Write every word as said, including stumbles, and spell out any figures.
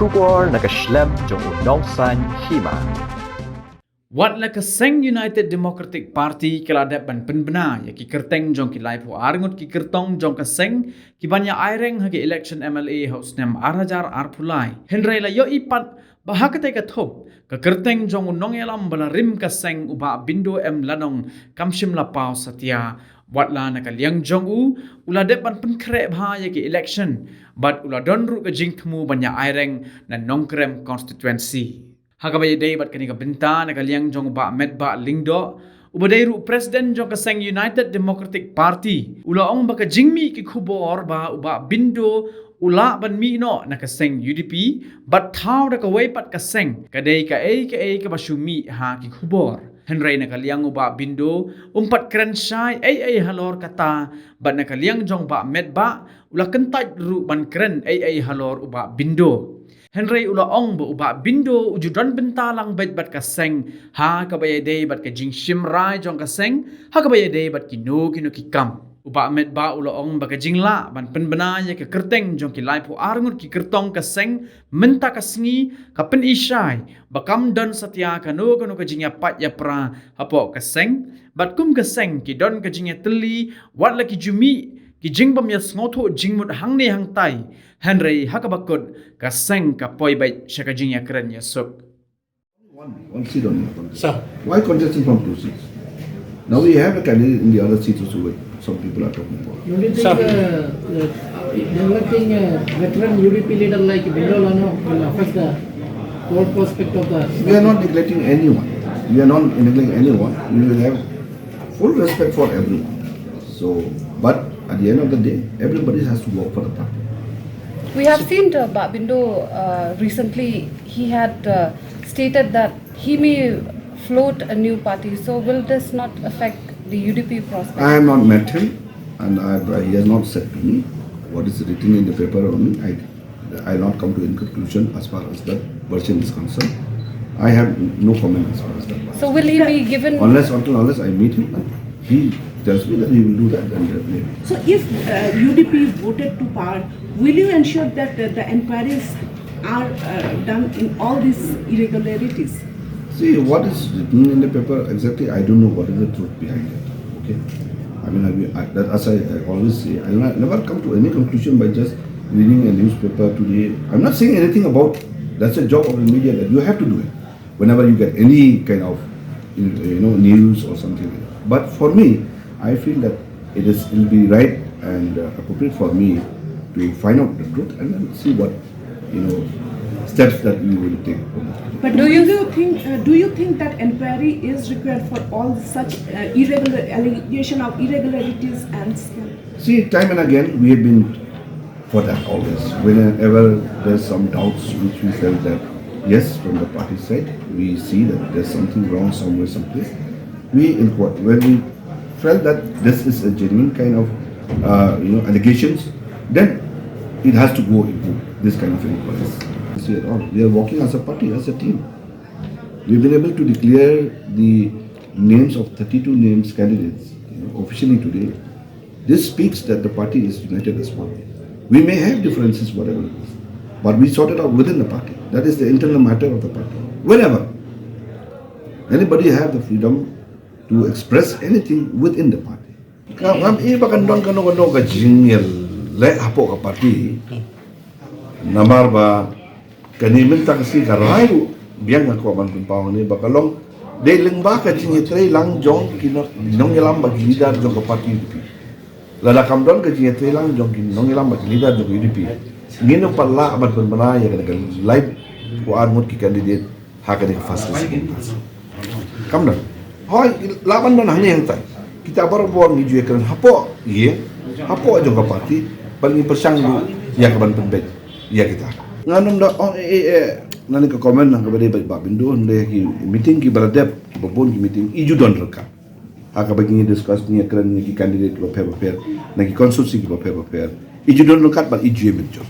Khubor na ka shlem jong u nongsaiñ hima. Wat la ka seng United Democratic Party ka la dep ban pynbna ïa ki kyrteng jong ki laiphew ar ngut ki kyrtong jong ka seng ki ban ïa aireng ha ki election M L A ha u snem ar hajar arphew lai. Hynrei la ïohi pat ba ha katei ka thup ka kyrteng jong u nongïalam ba la rim ka seng u Bah Bindo M Lanong kam shym la paw satia. Wat la na ka liang jong u, u la dep ban pynkhreh bha ïa ki election bad u la don ruh ka jingthmu ban ïa aireng na Nongkrem constituency. Ha kaba ïadei bad kane ka bynta, na ka liang jong u Bah Metbah Lyngdoh, uba dei ruh president jong ka seng United Democratic Party, u la ong ba ka jingmih ki khubor ba u Bah Bindo u lah ban mih noh na ka seng U D P bad thaw da kawei pat ka seng ka dei kaei kaei kaba shu mih ha ki khubor. Hynrei na ka liang u Bah Bindo um pat kren shai ei ei halor kata, bad na ka liang jong u Bah Metbah u la kyntait ruh ban kren ei ei halor u Bah Bindo. Hynrei u la ong ba u Bah Bindo u ju don bynta lang beit bad ka seng ha kaba ïadei bad ka jingshim rai jong ka seng ha kaba ïadei bad kino kino ki kam. U Bah Metbah u la ong ba ka jinglah ban pynbna ïa ka kyrteng jong ki laiphew ar ngut ki kyrtong ka seng mynta ka sngi ka pyni shai ba kam don satia kano kano ka jingïapait ïapra hapoh ka seng, bad kum ka seng ki don ka jingïatylli wat la ki ju mih ki jingbym ïasngewthuh jingmut hangne hangtai. Hynrei ha kaba kut ka seng ka poi beit sha ka jingïakren ïasuk. One, one seat only. Sir. Why contesting from two seats? Now we have a candidate in the other seat also, where some people are talking about. Don't you think Sir. Uh, uh, neglecting a veteran U D P leader like Bindo Lanong will affect the whole prospect of the? We are not neglecting anyone. We are not neglecting anyone. We will have full respect for everyone. So, but at the end of the day, everybody has to work for the party. We have seen uh, Bah Bindo uh, recently, he had uh, stated that he may float a new party. So will this not affect the U D P prospect? I have not met him, and I, he has not said to me what is written in the paper on me. I, I not come to any conclusion as far as that version is concerned. I have no comment as far as that. So will he be given? Unless until unless I meet him, and he tells me that he will do that, then definitely. So if uh, U D P voted to power, will you ensure that uh, the inquiries are uh, done in all these irregularities? See, what is written in the paper exactly, I don't know what is the truth behind it. Okay? I mean, I, I, that, as I, I always say, I ne- never come to any conclusion by just reading a newspaper today. I'm not saying anything about, that's a job of the media, that you have to do it whenever you get any kind of you know news or something like that. But for me, I feel that it is, it will be right and uh, appropriate for me to find out the truth and then see what you know steps that we will take. But do you think uh, do you think that inquiry is required for all such uh, irregular allegation of irregularities and scam? See, time and again we have been for that always. Whenever there's some doubts which we felt that yes, from the party side, we see that there's something wrong somewhere, someplace, we inquire. When we felt that this is a genuine kind of uh, you know allegations, then it has to go into this kind of inquiries. See at all. We are working as a party, as a team. We've been able to declare the names of thirty-two names candidates you know, officially today. This speaks that the party is united as one. We may have differences, whatever it is, but we sort it out within the party. That is the internal matter of the party. Whenever anybody have the freedom to express anything within the party. Ngam ngam i ba kan don kano kano ka jingïaleh hapoh ka party. Namar ba kane mynta ka sngi ka rai ruh biang nga kwah ban pynpaw ne ba ka long dei lyngba ka jingïatreilang jong ki nongïalam ba ki leader jong ka party U D P. Lada kam don ka jingïatreilang jong ki nongïalam ba ki leader jong ka U D P, ngin ym pat lah ban pynbna ïa kane ka laiphew ar ngut ki candidate ha kane ka first and second phase. Kam don. Hoi, lah ban don hangne hangtai. Kita barabor ngi ju ïakren hapoh ïing, hapoh jong ka party, bad ngi pyrshang ruh ïa ka ban pynbeit ïa kita. Ngan ym da ong eh eh eh na kane ka comment na kaba dei bad Bah Bindo, hynrei ki meeting kiba la dep, kiba bun ki meeting i ju don ryngkat. Ha kaba ngi discuss, ngi ïakren ïa ki candidate bapher bapher, na ki constituency bapher bapher, i ju don ryngkat bad i ju ïamynjur.